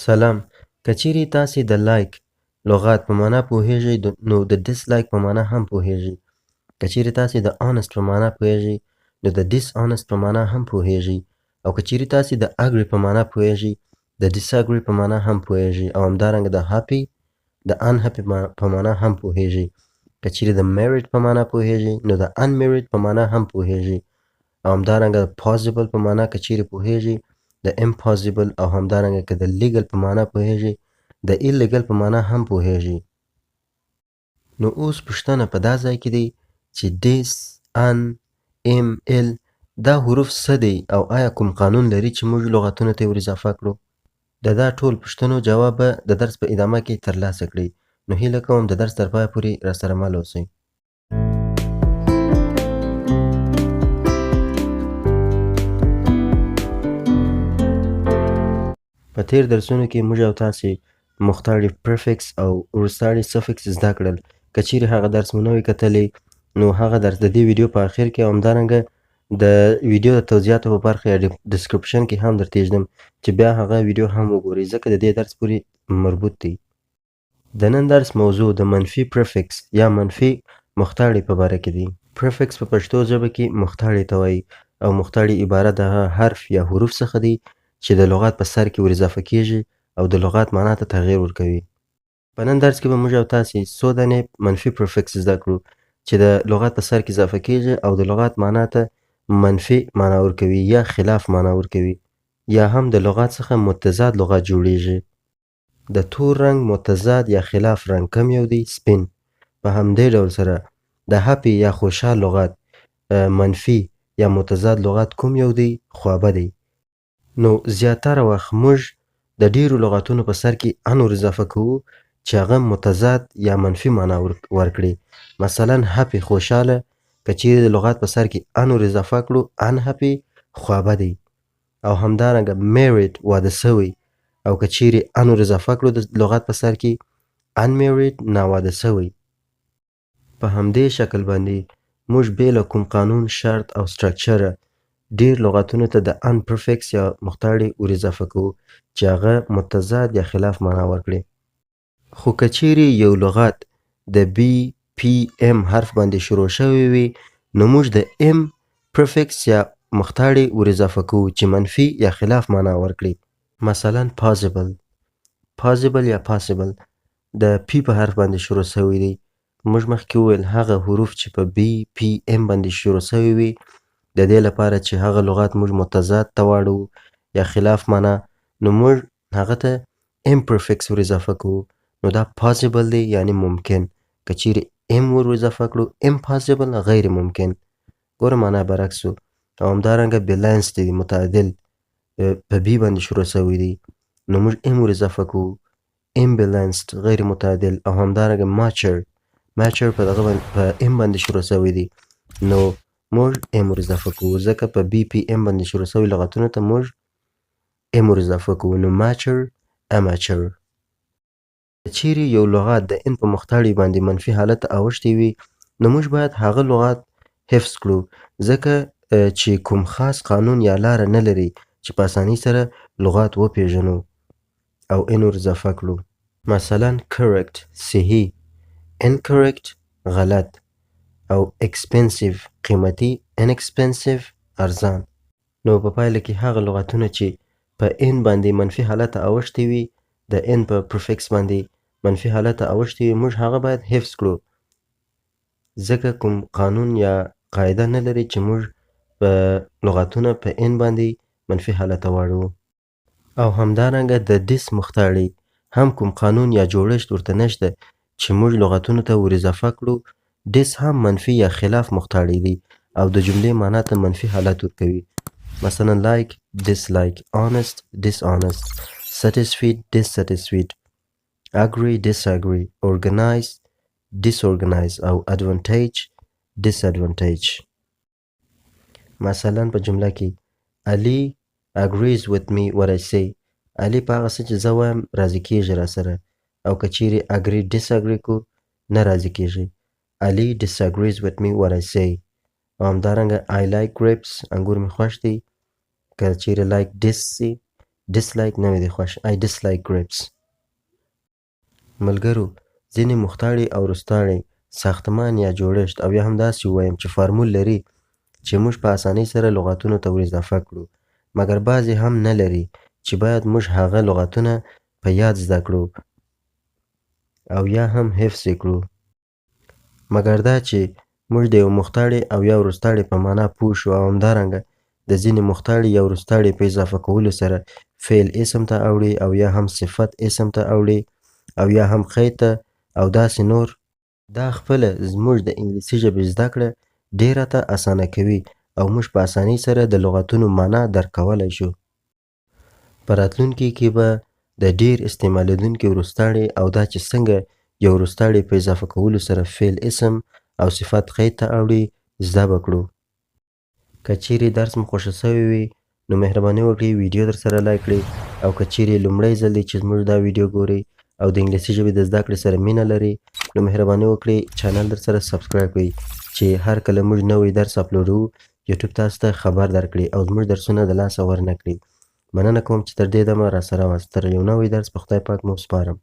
سلام، که چیرې تاسې د like لغات په معنا پوهیږئ، نو د dislike په معنا هم پوهیږئ. که چیرې تاسې د honest په معنا پوهیږئ، نو د dishonest په معنا هم پوهیږئ. او که چیرې تاسې د agree په معنا پوهیږئ، د disagree په معنا هم پوهیږئ. او همدارنګه د happy د unhappy په معنا هم پوهیږئ. که چیرې د married په معنا پوهیږئ، نو د unmarried په معنا هم پوهیږئ. او همدارنګه د possible په معنا که چیرې پوهیږئ، د impossible، او همدارنګه که د legal په معنا پوهیږئ، د illegal په معنا هم پوهیږئ. نو اوس پوښتنه په دا ځای کې دی چې dis، un، im، il دا حروف څه دی او آیا کوم قانون لري چې موږ لغتونو ته یې ور اضافه کړو؟ د دا ټول پوښتنو جواب به د درس په ادامه کې ترلاسه کړئ. نو هیله کوم د درس تر پایه پورې راسره مل اوسئ. په تیر درسونو کې موږ او تاسې مختاړي prefix او وروستاړي suffix زده کړل. که چیرې هغه درس مو نه وي کتلی، نو هغه درس د دې ویډیو په اخر کې او همدارنګه د ویډیو د توضیحاتو په برخه یا description کې هم درته ایږدم چې بیا هغه ویډیو هم وګورئ، ځکه د دې درس پورې مربوط دی. د نن درس موضوع د منفي prefix یا منفي مختاړي په باره کې دی. Prefix په پښتو ژبه کې مختاړي ته وایي او مختاړي عبارت د هغه حرف یا حروف څخه دی چې د لغات په سر کې ور اضافه کیږي او د لغات معنا ته تغیر ورکوي. په نن درس کې به موږ او تاسې څو دانې منفي prefix زده کړو چې د لغات په سر کې اضافه کیږي او د لغات معنا ته منفي معنا ورکوي یا خلاف معنا ورکوي، یا هم د لغات څخه متضاد لغات جوړیږي. د تور رنګ متضاد یا خلاف رنګ کوم یو دی؟ سپین. په همدې ډول سره د happy یا خوشحال لغات منفي یا متضاد لغات کوم یو دی؟ خوابدی. نو زیاتره وخت موږ د ډیرو لغاتونو په سر کې un ور اضافه کوو چې هغه متضاد یا منفي معنا ورکړي. مثلا happy خوشحاله، که چیرې د لغات په سر کې un ور اضافه کړو، unhappy خوابدی. او همدارنګه married واده سوی، او که چیرې un ور اضافه کړو د لغات په سر کې، unmarried ناواده سوی. په همدې شکل باندې موږ بې له کوم قانون، شرط او structure ډیر لغاتونو ته د un prefix یا مختاړي ور اضافه کوو چې هغه متضاد یا خلاف معنا ورکړي. خو که چیرې یو لغات د B P M حرف باندې شروع شوی وي، نو موږ د M prefix یا مختاړي ور اضافه کوو چې منفي یا خلاف معنا ورکړي. مثلا possible، possible یا possible د P په حرف باندې شروع شوی دی. موږ مخکې وویل هغه حروف چې په B P M باندې شروع شوی وي، د دې لپاره چې هغه لغات موږ متضاد ته واړوو یا خلاف معنا، نو موږ هغه ته M prefix ور اضافه کوو. نو دا possible دی، یعنی ممکن. که چیرې M ور اضافه کړو، impossible غیر ممکن. ګوره معنا برعکس شو. او همدارنګه balanced دی، متعادل، په B باندې شروع شوی دی، نو موږ M ور اضافه کوو، imbalanced غیر متعادل. او همدارنګه mature، mature په دغه باندې په M باندې شروع شوی دی، نو موږ M ور اضافه کوو، ځکه په B P M باندې شروع شوي لغتونو ته موږ M ور اضافه کوو. نو mature، amateur. که چیرې یو لغات د N په مختاړي باندې منفي حالت ته اوښتی وي، نو موږ باید هغه لغات حفظ کړو، ځکه چې کوم خاص قانون یا لاره نه لري چې په اسانۍ سره لغات وپیژنو او N ور اضافه کړو. مثلا correct صحیح، incorrect غلط، او expensive قیمتي، inexpensive ارزان. نو په پایله کې هغه لغتونه چې په N باندې منفي حالت ته اوښتي وي، د N په prefix باندې منفي حالت ته اوښتي وي، موږ هغه باید حفظ کړو، ځکه کوم قانون یا قاعده نه لري چې موږ په لغتونه په N باندې منفي حالت ته واړوو. او همدارنګه د dis مختاړي هم کوم قانون یا جوړښت ورته نشته چې موږ لغتونو ته ور اضافه کړو. dis هم منفي یا خلاف مختاړي دی او د جملې معنا ته منفي حالت ورکوي. مثلا like، dislike، honest، dishonest، satisfied، dissatisfied، agree، disagree، organize، disorganize، او advantage، disadvantage. مثلا په جمله کې علي agrees with me what I say، علي په هغه څه چې زه وایم راضي کیږي راسره. او که چیرې agree disagree کو، نه راضي کیږي، علي disagrees with me what I say. او همدارنګه I like grapes، انګور مې خوښ دي، که چیرې like dis سي Dislike نه مې دي خوښ. I dislike grapes. ملګرو، ځینې مختاړي او وروستاړي ساختمان یا جوړښت او یا هم داسې ووایم چې فارمول لري چې موږ په اسانۍ سره لغاتونو ته ور اضافه کړو، مګر بعضې هم نه لري چې باید موږ هغه لغاتونه په یاد زده کړو او یا هم حفظ یې کړو. مګر دا چې موږ د یو مختاړي او یا وروستاړي په معنا پوه شو او همدارنګه د ځینې مختاړي یا وروستاړي په اضافه کولو سره فعل اسم ته اوړي او یا هم صفت اسم ته اوړي او یا هم قید ته او داسې نور، دا خپله زموږ د انګلیسي ژبې زده کړه ډېره ته اسانه کوي او موږ په اسانۍ سره د لغتونو معنا درک کولی شو. په راتلونکي کې به د ډېر استعمالېدونکي وروستاړي او دا چې څنګه یو وروستاړي په اضافه کولو سره فعل اسم او صفت قید ته اوړي زده به کړو. که چیرې درس مو خوښ شوی وي نو مهرباني وکړئ ویډیو درسره لایک کړئ، او که چیرې لومړی ځل دی چې زموږ دا ویډیو ګورئ او د انګلیسي ژبې د زده کړې سره مینه لرئ نو مهرباني وکړئ چینل درسره subscribe کړئ چې هر کله موږ نوی درس اپلوډوو یوټیوب تاسو ته خبر درکړي او زموږ درسونه د لاسه ورنه کړي. مننه کوم چې تر دې دمه راسره واست. تر یو نوی درس په خدای پاک مو سپارم.